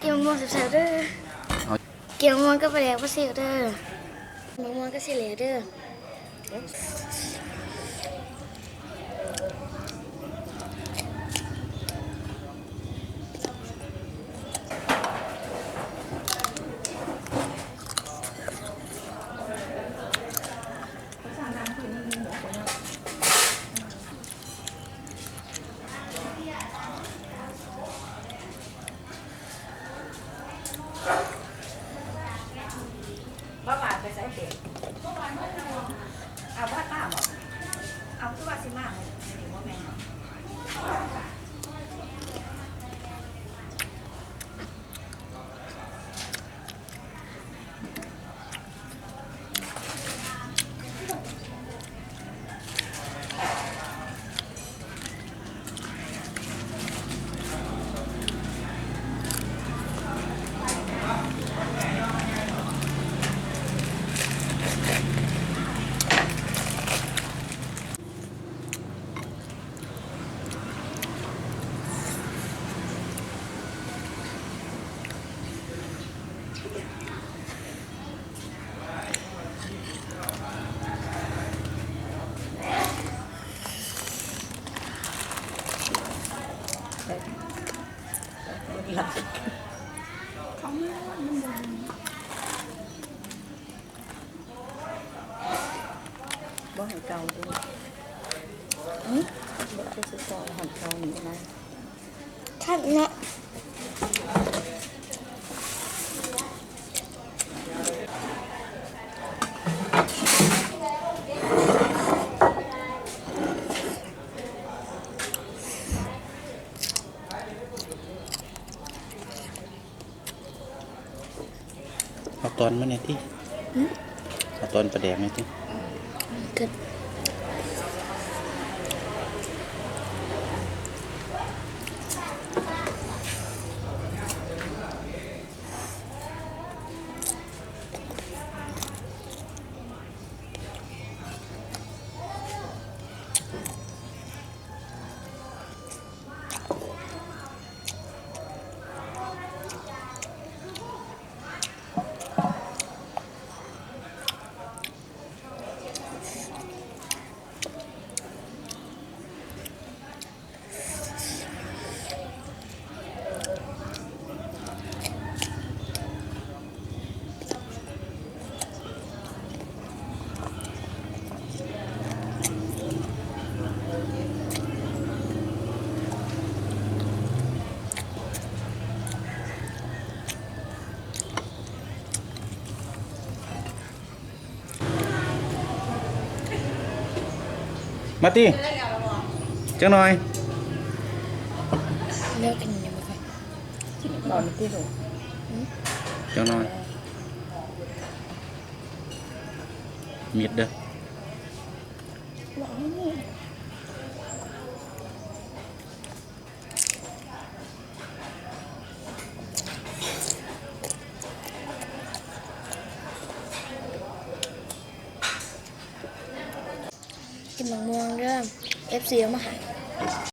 ກິນມະມ່ວງແຊບໆເດີ. ເອົາ ກິນມະມ່ວງກັບປາແດກປາຊິວເດີ. ມະມ່ວງກັບເສດເລວເດີ. ບໍ່ບາດໄປໃສເຕະ? ເອົາບໍ່ມາບໍ? ເອົາຄືວ່າຊິມາມື້ນີ້ບໍ່ແມ່ນບໍ? ບໍ່ໃຫ້ເກົາເດີ. ຫື? ບໍ່ຄືຊິເກົາ ໃຫ້ເກົານີ້ນະ. ຄັກເນາະ. ເອົາຕອນມັນແດ່ຕິ. ຫື? ເອົາຕອນປາແດກແດ່ຕິ. ມາຕິ ຈັກໜ່ອຍ ແລ້ວກິນຍັງບໍ່ຄ່ອຍ ກິນກ່ອນຕິລູກ ຈັກໜ່ອຍ ມິດເດີ. ກິນໝາກມ່ວງເດີ ເອັຟຊີເອົາມາໃຫ້.